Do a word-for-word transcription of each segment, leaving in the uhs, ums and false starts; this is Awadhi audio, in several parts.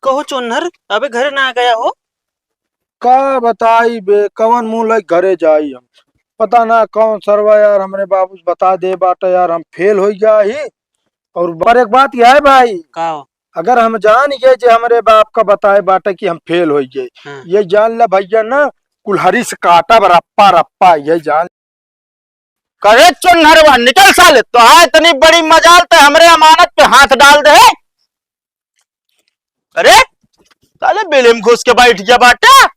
कहो चोन्हर, अबे घरे ना गया हो? का बताई बे, कवन मुंह लइके घरे जाई हम? पता ना कौन सरवा यार हमरे बाबू से बता दे बाटे यार, हम फेल होइ गया ही। और पर एक बात यह है भाई, का हो? अगर हम जान गए जे हमरे बाप का बताए बाटे कि हम फेल होइ गए, हाँ। ये जान ला भैया ना, कुल्हाड़ी से काटा बा रप्पा रप्पा, ये जान। करे चोन्हरवा, निकल साले, तो हाँ, इतनी बड़ी मजाल ते हमरे अमानत पे हाथ डाल दे। अरे साले, बेले में घुस के बैठ गया बाटे।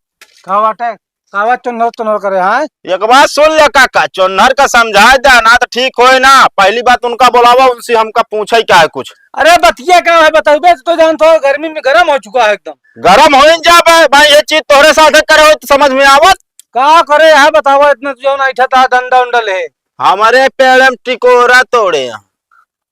का बाटे? का बात चोन्हर चोन्हर करे, हाँ? एक बात सुन ले काका, चोन्हर का समझाए दे, ना तो ठीक होए ना। पहली बात उनका बुलावा, उनसे हमका पूछे क्या है कुछ। अरे बतिया का है, बताओ बे, तो जानत हो गर्मी में गरम हो चुका है एकदम। गरम हो ही जाबे भाई, ये चीज तोहरे साथ करे हो तो समझ में आवत। का करे है बतावा, इतना तो जौन ऐठा था डंडा उंडा ले। हमरे पेड़ में टिकोरा तोड़े हैं।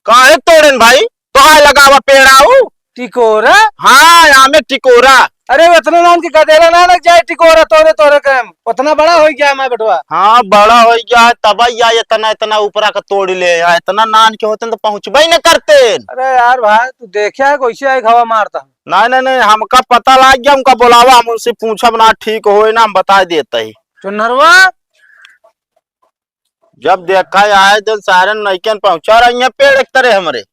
काहे तोड़ेन भाई? तो आए लगावा पेड़ आऊ। टिकोरा? हाँ, आमे टिकोरा। अरे, उतना नान के गदेला ना लग जाए, टिकोरा तोड़े तोड़े के। उतना बड़ा हो गया है, मैं बेटवा। हाँ, बड़ा हो गया है, तब या इतना, इतना ऊपरा का तोड़ ले, या इतना नान के होते तो पहुँचबे ही न करते। अरे यार भाई, तू देखा है कैसे आई हवा मारता? नहीं, नहीं, नहीं, हमका पता लग गया, उनका बुलावा, हम उनसे पूछब ना, ठीक होए ना, हम बता देते ही। चुनरवा, जब देखा है, आए दिन सारन नइकन पहुंचा रही हैं पेड़ एक तरह हमरे।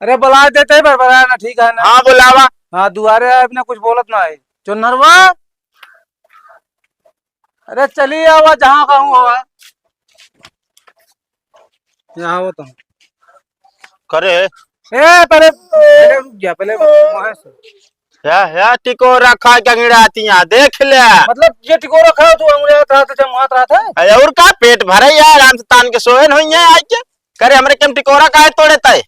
अरे बुला देते हैं, बरबरा ना, ठीक है ना? हाँ, बुलावा। हाँ, दुआरे आए, अपने कुछ बोलत ना है। चुनरवा, अरे चली आवा, जहाँ कहूँ हवा। यहाँ आओ तुम। करे। ए, पहले, पहले रुक जा, पहले वहाँ से। या, या टिकोरा खा के अंगड़ाती यहाँ, देख ले। मतलब, ये टिकोरा खाओ, तू अंगड़ात रहा था, जब मुहात रहा था। अरे, और का पेट भरे यार, आराम से तान के सोए न होइए आके। करे, हमरे केम टिकोरा काहे तोड़े तय?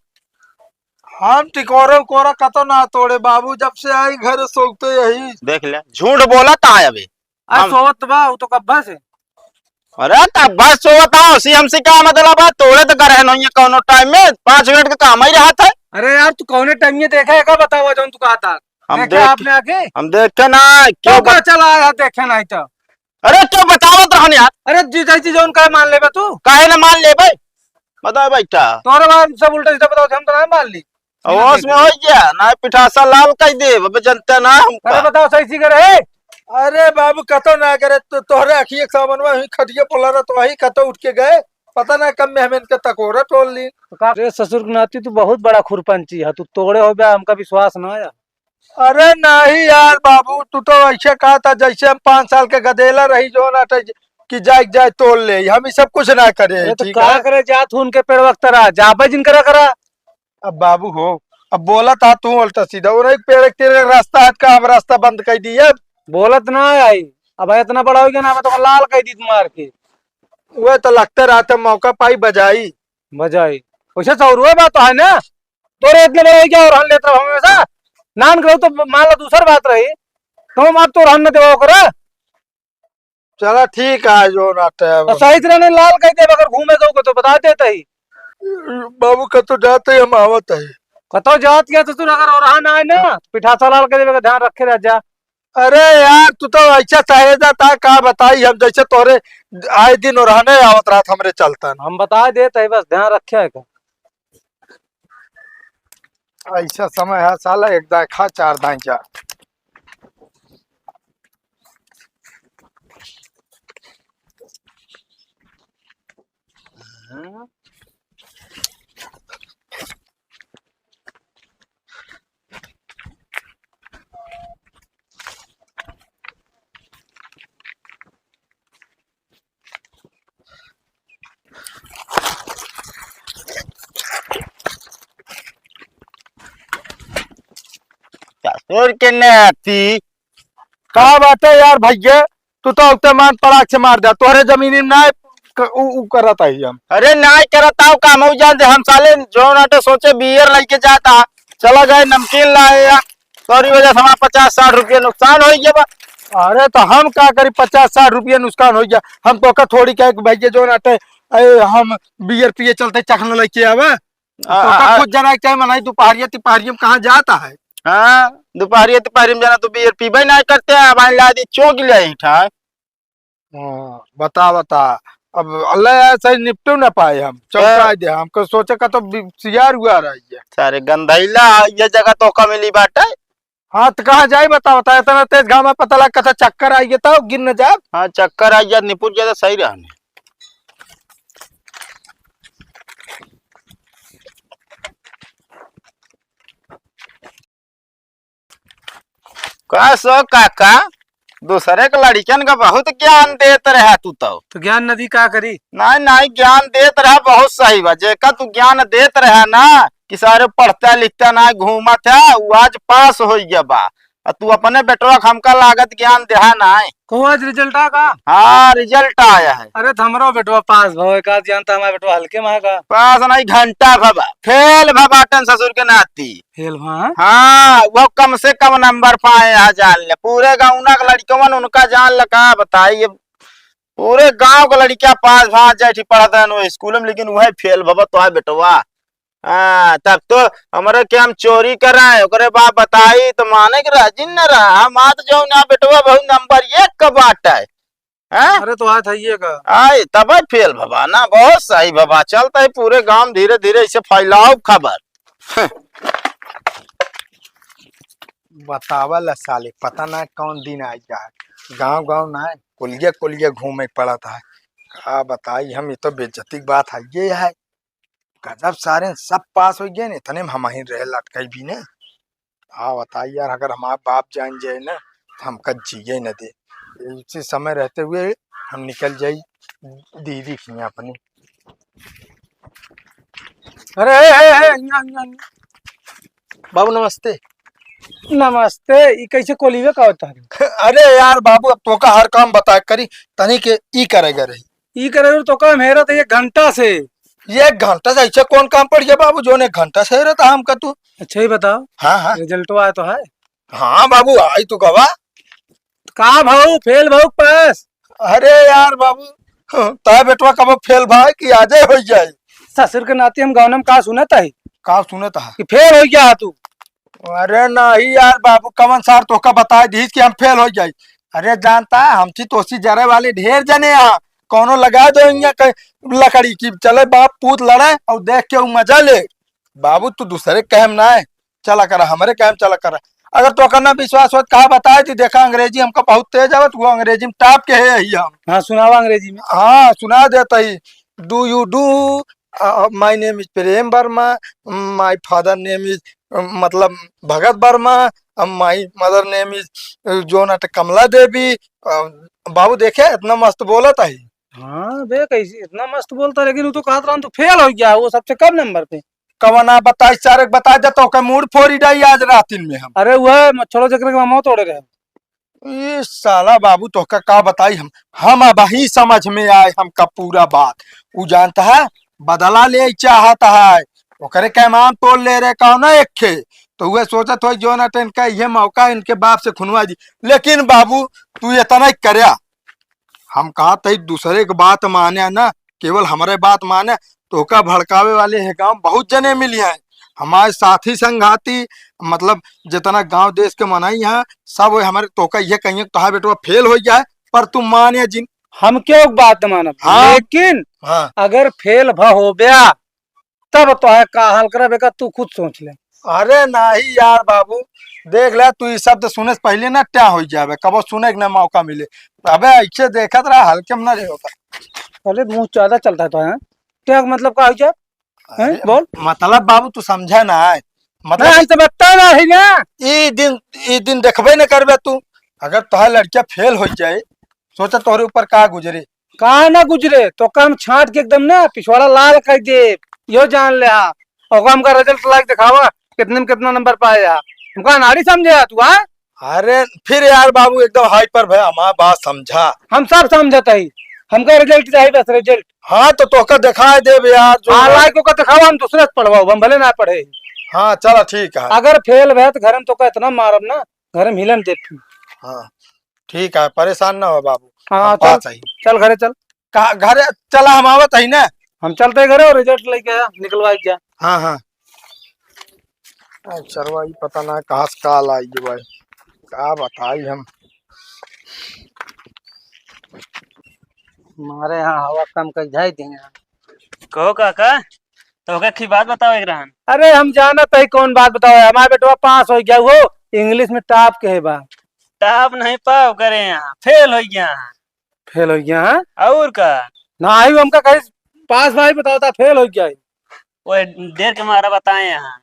हम टिकोरा उकोरा कतो ना तोड़े बाबू, जब से आई घर सोते यही। देख ले, झूठ बोला ता है अबे। आज हम सोवत बा, वो तो कब्बा से। अरे, कब्बा से सोवत आ, उसी हमसे का मतलब बा? तोड़े तो गरहे नहीं है कौनो टाइम में, पाँच मिनट का काम ही रहा था। अरे यार, तू कौने टाइम में देखा है, का बतावा जौन तू कहा था? हम देखे देख, आपने आके? हम देखे ना, क्यों क्यों का बत- चला आया देखे नहीं तो? अरे, क्यों बतावत रहन यार? अरे, जी, जी, जी, जौन का मान लेबे तू? काहे ना मान लेबे? बता बैठा। तोरे बारे में सब उल्टा सीधा बताओ, हम तो ना मान ली। होश में हो गया, ना पिठासा लाल कह दे, अबे जनता ना हमका। अरे बताओ सही सी करे। अरे बाबू, कतो ना करे, तो तोहरे अखिए के सामने वही खटिया पोला रहा, तो वही कतो उठ के गए, पता ना कब में हमें इनके तकोरा टोल ली। तो का रे ससुर के नाती, तू बहुत बड़ा खुरपंची है, तू तोड़े हो बे, हमका विश्वास ना आया। अरे नहीं यार बाबू, तू तो ऐसे कहा था जैसे हम पाँच साल के गदेला रही जो ना टे-, कि जाए, जाए तोड़ ले, हम ये सब कुछ ना करे, अरे तो ठीक का है? करे जात हूँ उनके पेड़वा के तरह, जाबे जिन करा करा। अब बाबू हो, अब बोला था तू उल्टा सीधा, वो नहीं पेड़ के तेरे रास्ता हट का हम रास्ता बंद कर दिए। बोलत ना आई, अब इतना बड़ा हो गया ना, मैं तो लाल कर दी मार के। वह तो लगते रहते मौका पाई बजाई। बजाई, वैसे सौरुए बात तो है ना, तोरे इतने बड़ा हो गया और हम लेत रहो हमेशा, नान करो तो मान लो दूसर बात रही, तो हम अब तो रहन न देवा ओकरा। चला ठीक है, जो ना टे अब। तो सही तरह ने लाल कह देब, अगर घूमे जाओगे तो बता देते ही। बाबू कतो जाते ही हम आवत है। कतो जात गया तो तू अगर और ना आए ना, पिठासा लाल कह देबे, ध्यान रखे रह जा। अरे यार, तू तो ऐसा सहेजा था, का बताई हम, जैसे तोरे आए दिन और रहने आवत रात हमरे चलतन। हम बता देते ही बस, ध्यान रखे है का। ऐसा समय है साला, एक दाएं खा, चार दाएं जा। ससुर के नाती। का बात है यार भैया, तू तो उते मान पड़ाक से मार दे, तोहरे जमीनी में ना क-, उ, उ करत है हम। अरे ना करत आओ काम, उ जान दे, हम साले जो नाटे सोचे बियर लेके जाता, चला गए नमकीन लाए या तोरी वजह से हमारा पचास साठ रुपया नुकसान हो गया बा। अरे तो हम का करी, पचास साठ रुपया नुकसान हो गया। हम तो का थोड़ी कहे कि भैया जो नाटे, ए, हम बियर पिए चलते चखना लेके आवे। आ, तो का आ, खुद जना के चाहे मनाई दोपहरिया तिपहरिया में कहाँ जाता है? हाँ, दोपहरिया तिपहरिया में जाना तो बियर पीबे ना करते हैं, अब ला दी चौक ले आई ठा। हाँ, बता, बता। अब अल्लाह यार सही निपटू ना पाए हम, चौंका ए। दे, हमको सोचे का तो बि-, सियार हुआ रही है। सारे गंधैला, ये जगह तो कम मिली बाटे। हाँ, तो कहाँ जाई, बता, बता, इतना तेज घाम में पता लग, कथा चक्कर आई गया, तो गिर न जाब। हाँ, चक्कर आई जात, निपुर जात, सही रहने। का सो काका, दूसरे के लड़िकन का बहुत ज्ञान देत रहा तू तो। तो ज्ञान नदी का करी? नहीं, नहीं, ज्ञान देत रहा, बहुत सही बा। जेका तू ज्ञान देत रहा ना कि सारे पढ़ता लिखता ना, घूमत है, वो आज पास हो गया बा। आ तू अपने बेटवा के हमका लागत ज्ञान देहा नाय। कहू आज result आ का? हाँ, result आया है। अरे, तो हमरो बेटवा पास भव, का जानता हमारा बेटवा हल्के में है का? पास नहीं, घंटा भवा, फेल भवा बाटन ससुर के नाती। फेल भवा, हाँ? हाँ, वो कम से कम नंबर पाए हैं, जान ले। पूरे गाँव ना के लड़कवन उनका जान ले, का बताई, ये पूरे गाँव के लड़का पास भवा जाए, ठीक पढ़त रहन वो स्कूल में, लेकिन वही फेल भवा तो है बेटवा। हाँ, तब तो हमरे के हम चोरी कराए, ओकरे बाप बताई तो माने के राजी न रहा। हम आज जो ना बेटवा बहुत नंबर एक का बाटै। हैं? अरे तो आज है ये का? आई, तबै फेल भवा ना, बहुत सही भवा। चलत है पूरे गांव धीरे धीरे इसे फैलाओ खबर। बतावा ला साले, पता ना कौन दिन आई जाए। गांव गांव ना, कुलिये कुलिये घूमे पड़त है। का बताई हम, ये तो बेइज्जती की बात है ये है। गजब सारे सब पास हो गए, इतने में हम ही रहे लटकाई भी ने। आ बताई यार, अगर हमार बाप जान जाए ना, तो हमका जिए न दे। इसी समय रहते हुए हम निकल जाई दीदी के यहाँ अपनी। अरे, हे, हे, हे, यहाँ, यहाँ, यहाँ। बाबू नमस्ते। नमस्ते। ई कैसे कोलिवे का होता है? अरे यार बाबू, अब तोका हर काम बताए करी, तनी के ई करेगा रही। ई करे तो काम हेरत है एक घंटा से। एक घंटा से ऐसे कौन काम पड़ गया बाबू, जोन एक घंटा से हेरत है हमका तू? अच्छा, ही बताओ। हाँ, हाँ। रिजल्टवा आए तो है? हाँ बाबू, आई तू गवा। का भाऊ, फेल भाऊ पास? अरे यार बाबू, तोहार बेटवा कब फेल भाई कि आजे हो जाए? ससुर के नाते हम गौनम का सुनत है? का सुनत है? कि फेल हो गया है तू। अरे नहीं यार बाबू, कवन सार तोहका बताए दीस कि हम फेल हो जाई? अरे जानता है, हमसे तोसी जरे वाले ढेर जने हैं, कौनो लगा दो इहाँ के लकड़ी की चले बाप पूत लड़े और देख के उ मजा ले। बाबू तू दूसरे कहम ना है, चला करा, हमरे कहम चला करा। अगर तोहका ना विश्वास होत, कहा बताए दी, देखा अंग्रेजी हमका बहुत तेज आवत, वो अंग्रेजी में टॉप के है ही हम। हाँ, सुनावा अंग्रेजी में। हाँ, सुना देता ही। Do you do? Uh, my name is प्रेम वर्मा, my father name is, अ, मतलब भगत वर्मा, अ, my mother name is, अ, जोन अट कमला देवी। अ, बाबू देखे इतना मस्त बोलत है। हाँ बे, कैसे इतना मस्त बोलता, लेकिन वो तो कहत रहन तू फेल हो गया, वो सबसे कम नंबर पे। कवना बताई सारे के बता दे, तो के मूड फोड़ी डाई आज रातिन में हम। अरे वह मच्छरो जकरे के मामा तोड़े रहे। ई साला बाबू तोहका का बताई हम, हम अबही समझ में आए हमका पूरा बात। उ जानत है बदला ले चाहत है, ओकरे के ईमान तोड़ ले रहे कौनो एक खे, तो उहे सोचत होई जोन अट इनका ये मौका इनके बाप से खुनवा दी। लेकिन बाबू तू इतना ही कर्या, हम कहत ही दूसरे के बात माने ना, केवल हमरे बात माने। तोहका भड़कावे वाले है गाँव बहुत जने मिली हैं, हमारे साथी संघाती, मतलब जितना गांव देश के मनई हैं सब, वो हमारे तोहका ये कहिए कि तोहार बेटवा फेल हो गया है, पर तू माने जिन। हम क्यों बात मानब? हाँ। लेकिन हाँ। अगर फेल भ हो गया तब तोहे का हाल करबे का तू खुद सोच ले। अरे नहीं यार बाबू, देख ले तू ई शब्द सुने से पहले ना क्या हो जावे, कबो सुने के ना मौका मिले। अबे ऐसे देखत रहा, हल्के में ना रहे होता। अरे मुंह ज्यादा चलता है तो, हैं? क्या मतलब का हो जाए? हैं? अरे, बोल। मतलब बाबू तू समझा ना है, मतलब नहीं, हम समझता ना है ना। ई दिन, ई दिन देखबे न करबे तू। अगर तोहार लड़किया फेल हो जाए, सोचा तोहरे ऊपर का गुजरे। का ना गुजरे, तो काम छांट के एकदम ना पिछवाड़ा लाल कर दे, यो जान ले हा। और हमका रिजल्ट लाके दिखावा, कितने में कितना नंबर पाया। हमका नारी समझे हा तू, हाँ? अरे फिर यार बाबू एकदम हाइपर भया, हमार बात समझा। हम सब समझत हई, हमका रिजल्ट चाही, बस रिजल्ट। हाँ तो तोहका दिखाई देब यार, जो हाँ, लाइक ओका दिखावा, हम दूसरे से पढ़वाओ, हम भले ना पढ़े। हाँ चला ठीक है। अगर फेल भया तो घर में तोका इतना मारब ना, घर में हिलन देब। हाँ ठीक है, परेशान ना हो बाबू, हाँ, हम चल, पास आई। चल घरे चल। कहाँ घरे? चला हम आवत हई ना। हम चलते घरे और रिजल्ट लेके आ, निकलवा के जा। हाँ हाँ। अरे चरवा, ई पता ना कहाँ से काल आई गई भाई, का बताई हम। हमारे यहाँ हवा कम कर जाए दिन। कहो काका, तो ओके की बात बताओ एक रहन। अरे हम जानत हई कौन बात बताओ, हमार बेटवा पास हो गया हो, English में top कहे बा? Top नहीं पाव करे यहाँ, fail होइ गया है। Fail होइ गया है? और का? नाही, हमका कहीं पास भाई बतावत है, fail होइ गया है। ओए, डर के मारा बताए यहाँ।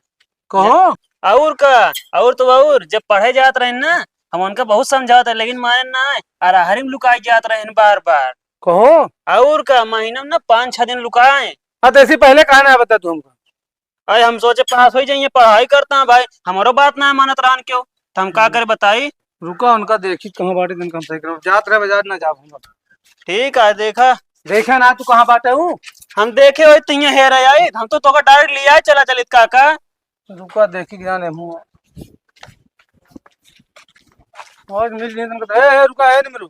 कहो। और का? और तो और, जब पढ़े जात रहे ना, हम उनका बहुत समझावत रहे, लेकिन माने ना, अरहरी में लुकाई जात रहे बार बार। कहो। और का, महीना में ना पाँच छह दिन लुकाए। हाँ, तो ऐसे पहले काहे ना बता तू हमको? अरे, हम सोचे पास होइ जाइए, पढ़ाई करता है भाई, हमरो बात ना मानत रहन क्यों, तो हम का हम्म। करे बताई? रुका, उनका देखी कहाँ बाटे, दिन कम सही करो, जात रहे बाजार ना जाओ हम। ठीक है, देखा। देखा ना तू कहाँ बाटे हूँ? हम देखे वही तिये हेर आई, हम तो तोका direct लिया चला चलित काका। रुका, देखी कि जाने हूँ। और मिल गए तुमको। ए, ए, रुका, ए, निमरू।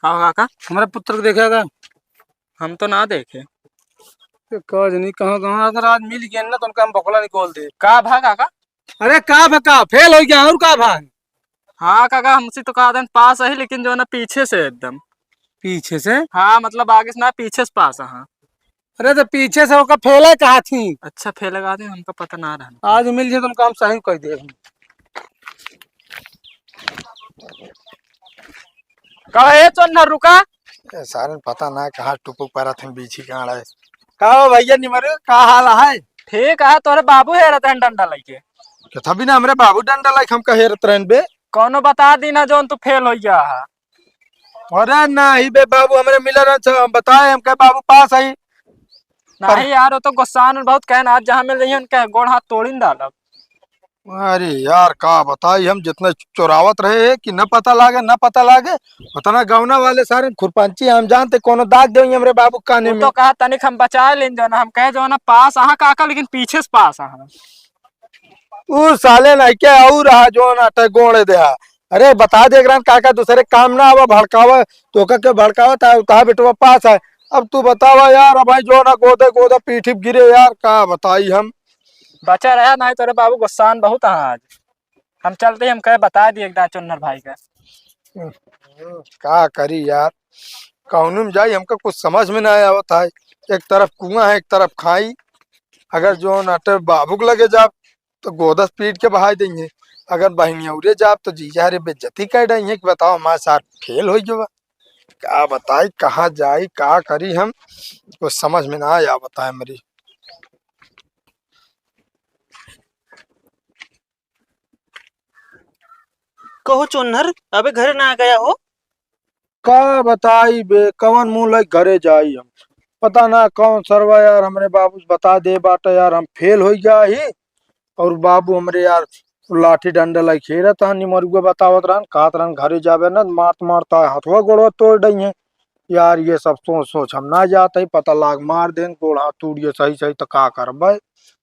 का हो काका? हमारे पुत्र को देखेगा? हम तो ना देखे। ए, का जनी कहाँ, कहाँ अगर आज मिल गए ना, तो उनका हम बकला निकाल दे। का भा काका? अरे का भा, का fail होइ गया, और का भा? हाँ काका, हमसे तो कहा देन पास है, लेकिन जो है ना पीछे से एकदम। पीछे से? हाँ, मतलब आगे से ना, पीछे से पास है। हाँ। अरे तो पीछे से ओकर fail है कहा थी। अच्छा, fail है कहा थी, हमका पता ना रहा। आज मिल जाए तो उनका हम सही कह दे। का है चोन्हर, रुका। ए, सारन पता ना कहाँ टुपुक पारा थे, बीछी कहाँ है। का हो भैया निमर, का हाल है? ठीक है, तोरे बाबू हेरत हैं डंडा लेके। के तभी ना हमरे बाबू डंडा लेके हमका हेरत रहन बे। कौनो बता दी ना जौन तू fail होइ गया है। अरे नाही बे बाबू, हमरे मिलल रहन, हम बताए, हम कहे बाबू पास है। नहीं यार, वो तो गुस्सा में बहुत कहन, आज जहाँ मिल रही है उनके गोड़ हाथ तोड़िन डालब। अरे यार, का बताई, हम जितना चोरावत रहे हैं कि न पता लागे, न पता लागे, उतना गौना वाले सारे खुरपांची हम जानते, कोनो दाग दे हमरे बाबू काने वो में। तो कहा तनिक हम बचा लेन, जो ना हम कहे जो ना पास आहा काका, लेकिन पीछे से पास आहा। उ साले नहीं के और रहा, जो ना अटे गोड़े दे हा। अरे बता दे एकरान काका, दूसरे काम ना आवा, भड़कावा, तो का के भड़कावा ता, उता बेटवा पास है। अब तू बतावा यार, अब भाई जो ना गोदे गोदे पीठी पे गिरे यार, का बताई हम। बचा रहा, नहीं तोरे बाबू गुस्सान बहुत है आज। हम चलते ही हम कहे बता दिए एक दाँचो नर भाई का। हम्म, का करी यार, कौनो में जाई, हमका कुछ समझ में ना आवत है। एक तरफ कुआं है, एक तरफ खाई। अगर जो नाटे बाबू के लगे जाब, तो गोदस पीट के बहाई देंगे। अगर बहिनिया उरे जाब, तो जीजा रे बेइज्जती कर देंगे कि बताओ, हमारे साथ fail हो गया। का बताई, कहाँ जाई, का करी, हम कुछ समझ में ना आवत है मेरी। कहो चोन्हर, अबे घरे ना गया हो? का बताई बे, कवन मुँह लइके घरे जाई हम? पता ना कौन सरवा यार हमरे बाबू से बता दे बाटे यार, हम fail होइ गया ही। और बाबू हमरे यार लाठी डंडा लइके खेलत हन, निमरुआ बतावत रहन, कहत रहन घरे जाबे ना, मारत मारत हथवा गोड़वा तोड़ डइहें। यार, ये सब सोच सोच हम ना जात ही, पता लाग मार देन, गोड़ हाथ टूट गए सही सही, तो का करबे?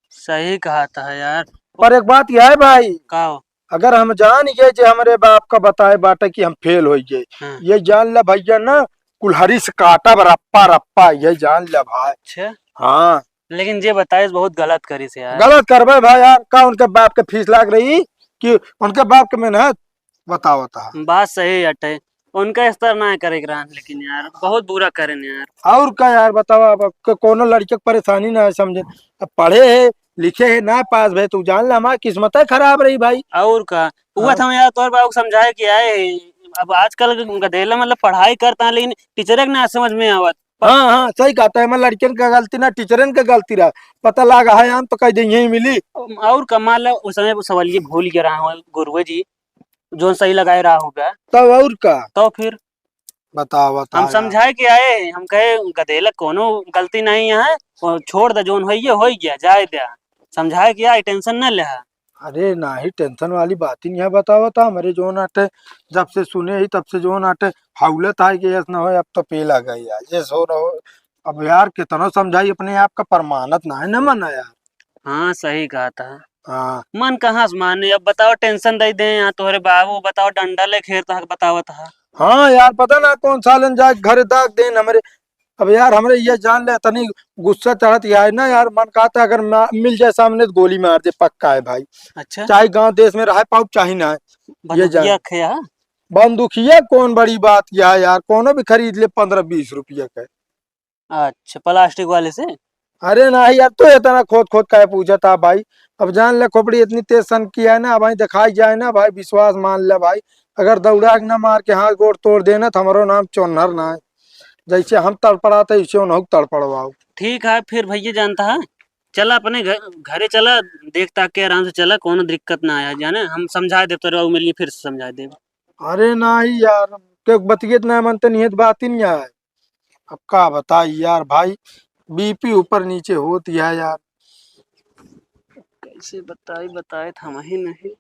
सही कहत है यार। पर एक बात यह है भाई, का हो? अगर हम जान गए जे हमरे बाप का बताए बाटे कि हम fail होइ गए, हाँ। ये जान ला भैया ना, कुल्हरी से काटब रप्पा रप्पा, ये जान ला भाई। अच्छा। हाँ। लेकिन जे बताइस बहुत गलत करिस यार। गलत करबे भाई यार, का उनके बाप के फीस लाग रही कि उनके बाप के मेहनत? बताओ ता। बात सही अटे, उनका स्तर ना करे के रहन, लेकिन यार बहुत बुरा करेन यार। और का यार, बतावा, अब क-, कोनो लड़के के परेशानी ना है समझे। अब पढ़े है, लिखे है, ना पास भए, तू जान ले हमार किस्मत है खराब रही भाई। और का, हुआ हाँ। था यार, तोर बाबू को समझाए कि आए, अब आजकल गधेला मतलब पढ़ाई करता है, लेकिन टीचर के ना समझ में आवत। हाँ, हाँ, सही कहता है, मैं लड़कियन का गलती ना, टीचरन का गलती रहा। पता लागा है, हम तो कह दे यहीं मिली। और का, मान लो, उस समय वो सवाल ये भूल गया रहा हूँ, गुरुए जी, जोन सही लगाए रहा हो बे। तब और का? तो फिर? बताओ, बताओ हम यार। समझाए के आए, हम कहे, "गधेला, कोनो गलती नहीं है, वो छोड़ दे, जोन होई गया, होई गया, जाए दे।" समझाए के आए, tension न ले। अरे नाही, tension वाली बात ही नहीं है, बताओ तो। हमरे जोन आटे, जब से सुने ही, तब से जोन आटे, हौलत आए के यस न होए, अब तो पेला गई यार, ये सो रहो। अब यार, कितना समझाई, अपने आप का परमानत ना है, न माना यार। हाँ, सही कहा था। हाँ। मन कहाँ से माने? अब बताओ, tension दे दे यहाँ तोहरे बाबू, बताओ, डंडा ले खेर तहक बतावत हा। हाँ यार, पता ना कौन सालन जाए घरे दाग देन हमरे। अब यार, हमरे ये जान ले, तनी गुस्सा चढ़त ही आए ना यार, मन कहता अगर मा-, मिल जाए सामने तो गोली मार दे, पक्का है भाई। अच्छा। चाहे गांव देश में रहे पाउब, चाहे ना। ये जान। बंदूकिया खे हा? बंदूकिया कौन बड़ी बात किया है यार, कोनो भी खरीद ले पन्द्रह बीस रुपया का। अच्छा, plastic वाले से? अरे नाही यार, तू इतना खोद खोद काहे पूछत हा भाई? अब जान ले खोपड़ी इतनी तेज सन की है ना भाई, दिखाई जाए ना भाई, विश्वास मान ले भाई। अगर दौड़ा के ना मार के हाथ गोड़ तोड़ देना तो हमरो नाम चोन्हर ना है। जैसे हम तड़पड़ाते वैसे उन्हों तड़पड़वाओ। ठीक है फिर भैया, जानता है, चला अपने घर, घरे चला, देख ताक के आराम से चला, कोनो दिक्कत ना आया, जाने हम समझा देब, तोरे बाबू मिली फिर से समझा देब। अरे नाही यार, के बतियत ना मनते नियत बात ही नहीं आए। अब का बताई यार भाई, बीपी ऊपर नीचे होत ही है यार। कैसे बताई, बताए था वही नहीं।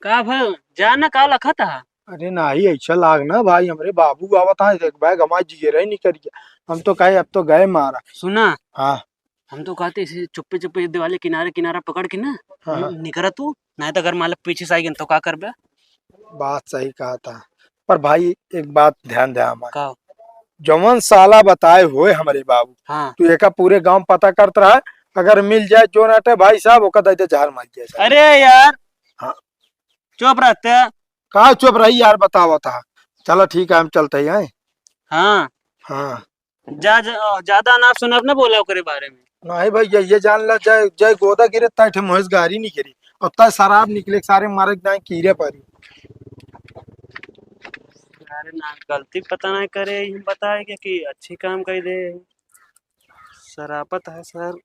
का भा, जाना का लखत हा? अरे नाही, ऐसा लाग ना भाई, हमरे बाबू आवत है, देख भाई, गमा जिगेरा ही नहीं करिया। हम तो कहे अब तो गए मारा। सुना, हाँ। हम तो कहते इसे चुप्पे चुप्पे दिवाले किनारे किनारा पकड़ के ना, हाँ, हाँ। निकरा तू, नहीं तो अगर मालक पीछे से आई गन तो का करबे? बात सही कहा था, पर भाई एक बात ध्यान दे हमारे। का? जवन साला बताए होए हमरे बाबू, हाँ। तू एका पूरे गांव पता करत रहा, अगर मिल जाए जो नटे भाई साहब, ओका दे दे जहर मर जाए साहब। अरे यार, हाँ। चुप रहते। का चुप रही यार, बतावत हा। चला ठीक है, हम चलते ही हैं। हाँ। हाँ। जा, जा, ज्यादा ना सुनब ना बोला ओकरे बारे में। नाही भाई, ये, ये जान ला, जय, जय गोदा गिरे, तय ठे मुहेस गारी नहीं गिरी। अब तय शराब निकले, सारे मारे के दाएं कीरे पारी। अरे ना, गलती पता नहीं करे, हम बताए के कि अच्छी काम कर दे। शराफत है सर।